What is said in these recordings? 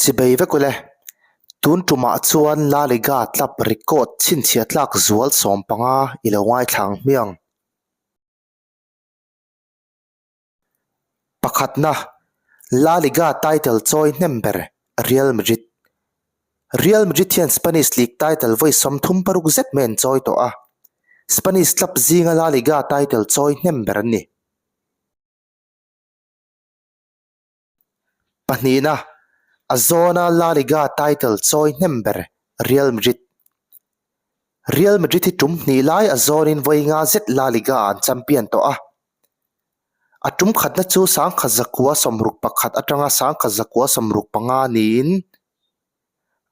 Chibei vek ule, tun tumah chuan La Liga club record chhinchhiah tlak zual 15 i lo ngaithla ang hmiang. Pakhatna, La Liga title chawi hnem ber Real Madrid. Real Madrid hian Spanish League title vawi 36 zet mai an chawi tawh a, Spanish club zinga La Liga title chawi hnem ber an ni. Pahnihna, a zawna La Liga title chawi hnem ber Real Madrid. Real Madrid hi tum hnih lai a zawnin vawi nga zet La Liga ah an champion tawh a. A tum khatna chu 1961 atanga 1965 niin,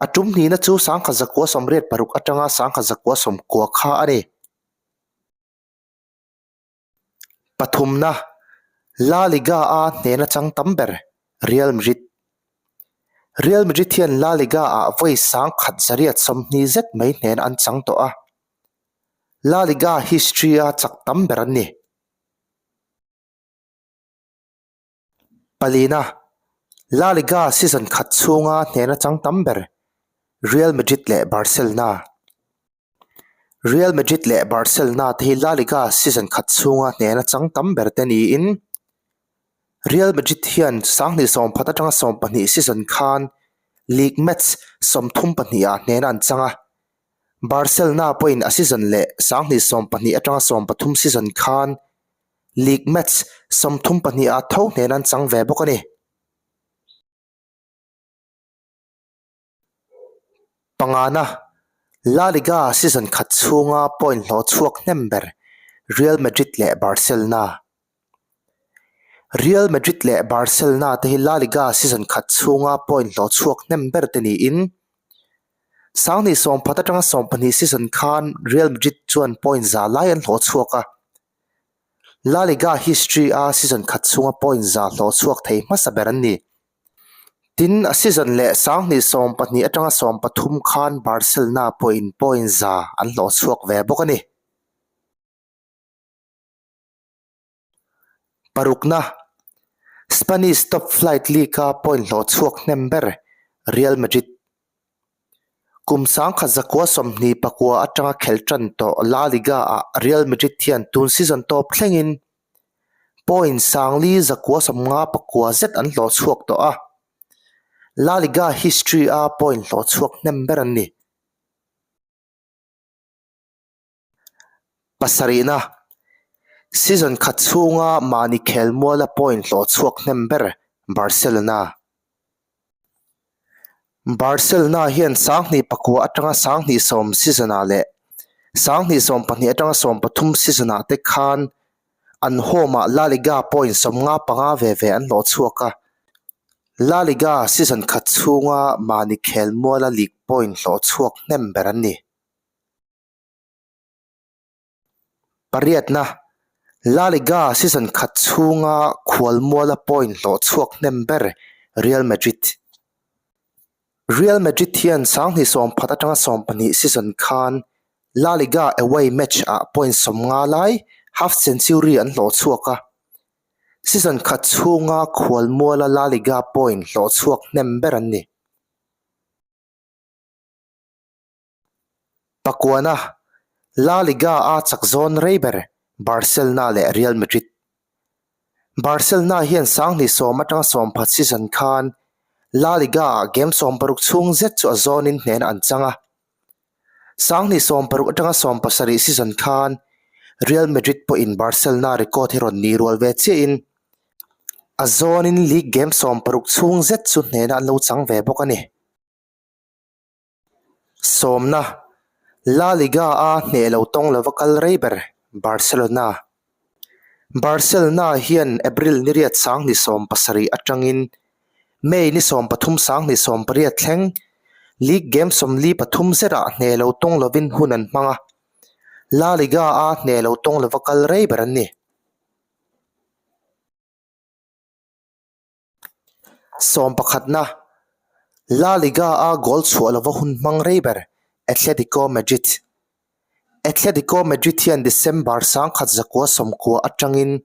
a tum hnihna chu 1986 atanga 1990 kha a ni. Pathumna, La Liga-a hnena chang tam ber Real Madrid. Real Madrid hian La Liga-ah vawi 1120 zet mai hnena an chang tawh a, La Liga history-a chak tam ber an ni. Palina, La Liga season khat chhunga hnena chang tam ber Real Madrid leh Barcelona. Real Madrid leh Barcelona te hi La Liga season khat chhunga hnena chang tam ber te niin Real Madrid hian 2014 atanga 12 season khan league match 32 ah hnena an chang a, Barcelona pawhin a season leh 2012 atanga 13 season khan league match 32 ah tho hnena an chang ve bawk a ni. Pangana, La Liga season khat chhunga point hlawh chhuak hnem ber Real Madrid leh Barcelona. Real Madrid leh Barcelona te hi La Liga season khat chhunga point hlawh chhuak hnem ber te niin 2014 atanga 12 season khan Real Madrid chuan point za lai an hlawh chhuak a, La Liga history-a season khat chhunga point za hlawh chhuak thei hmasa ber an ni. Tin, a season leh 2012 atanga 13 khan Barcelona pawhin point za an hlawh chhuak ve bawk a ni. Parukna, Spanish top flight league-a point hlawh chhuak hnem ber Real Madrid. Kum 1929 atanga khelh tan tawh La Liga-ah Real Madrid hian tun season tawp thlengin Point 4959 zet an hlawh chhuak tawh a, La Liga history-a point hlawh chhuak hnem ber an ni. Pasarihna, Season khat chhunga mahni khelmuala point hlawh chhuak hnem ber Barcelona. Barcelona hian 2009 atanga 2010 season-ah leh 2012 atanga 13 season-ah te khan an home-ah La Liga point 55 ve ve an hlawh chhuak a. La Liga season khat chhunga mahni khelmuala league point hlawh chhuak hnem ber an ni. Pariatna, La Liga season khat chhunga khualmuala point hlawh chhuak hnem ber Real Madrid. Real Madrid hian 2014 atanga 12 season khan La Liga away match ah point 50 lai half century an hlawh chhuak a. Season khat chhunga khualmuala La Liga point hlawh chhuak hnem ber an ni. Pakuana, La Liga-a chak zawn rei ber Barcelona leh Real Madrid. Barcelona hian 2010 atanga 14 season khan La Liga-ah game 16 chhung zet chu a zawnin hnehna an chang a. 2016 atanga 17 season khan Real Madrid pawhin Barcelona record hi rawn ni rual ve chiahin a zawnin league game 16 chhung zet chu hnehna an lo chang ve bawk a ni. Sawmna, La Liga-a hneh lo tawng lova kal rei ber Barcelona. Barcelona hian April ni riat 2017 atangin May ni 13 2018 thleng league game 43 zerah hneh lo tawng lovin hun an hmang a, La Liga-a hneh lo tawng lova kal rei ber an ni. Sawmpakhatna, La Liga-a goal chhuah lova hun hmang rei ber Atletico Madrid. Atletico Madrid hian December 1990 atangin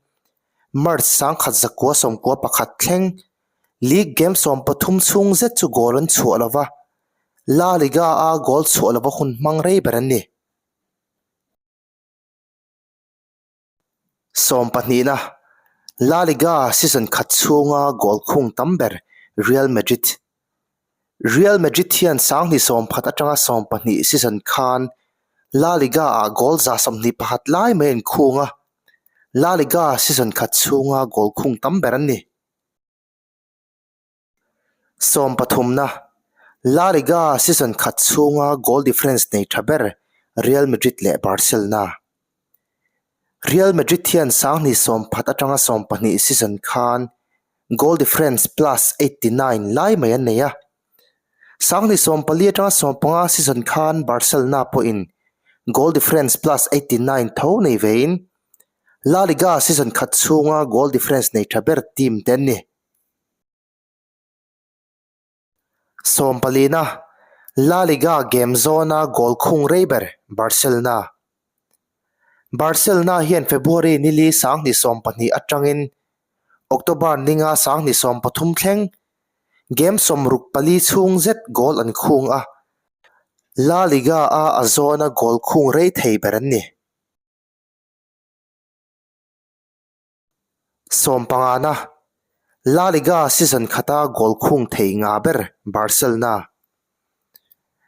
March 1991 thleng. League game 13 chhung zet chu goal an chhuah lo va, La Liga-a goal chhuah lova hun hmang rei ber an ni. Sawmpahnihna, La Liga season khat chhunga goal khung tam ber Real Madrid. Real Madrid hian sanghnih sawmphat atanga 12 season khan La Liga-ah goal 21 lai mai an khung a, La Liga season khat chhunga goal khung tam ber an ni. Sawmpathumna, La Liga season khat chhunga goal difference nei tha ber Real Madrid leh Barcelona. Real Madrid hian sanghnih sawmphat atanga 12 season khan goal difference plus 89 lai mai an nei a. Sanghnih 14 atanga 15 season khan Barcelona pawhin goal difference plus 89 tho nei vein La Liga season khat chhunga goal difference nei tha ber team te an ni. Sawmpalina, La Liga game zawna goal khung rei ber Barcelona. Barcelona hian February nili 2020 atangin October ninga 2023 thleng game 64 chhung zet goal an khung a, La Liga-a a zawna goal khung rei thei ber an ni. Sawmpangana, La Liga season khata goal khung thei nga ber Barcelona.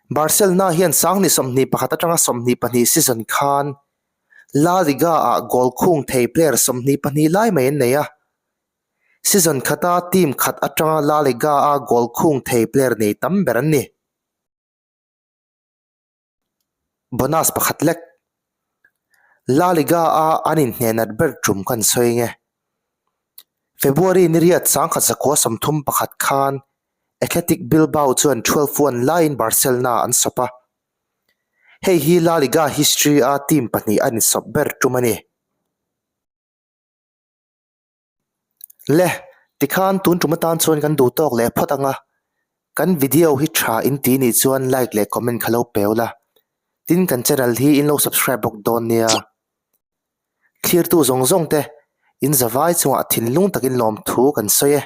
Barcelona hian sanghnih 21 atanga 22 season khan La Liga-ah goal khung thei player 22 lai mai an nei a. Season khata team khat atanga La Liga-a goal khung thei player nei tam ber an ni. Bonus pakhat lek. La Liga-a an inhnenat ber tum kan sawi nge. February ni riat 1931 khan Athletic Bilbao chuan 12-1 laiin Barcelona an sawp a. Hei hi La Liga history-a team pahnih an insawp ber tum a ni. Le, tikhan tun tum atan chuan kan duh tawk leh phawt ang a, kan video hi tha in ti nih chuan like leh comment kha lo peu la, tin kan channel hi in lo subscribe bawk dawn nia. Thlirtu zawng zawng te, in zavai chungah thinlung takin lawmthu kan sawi e.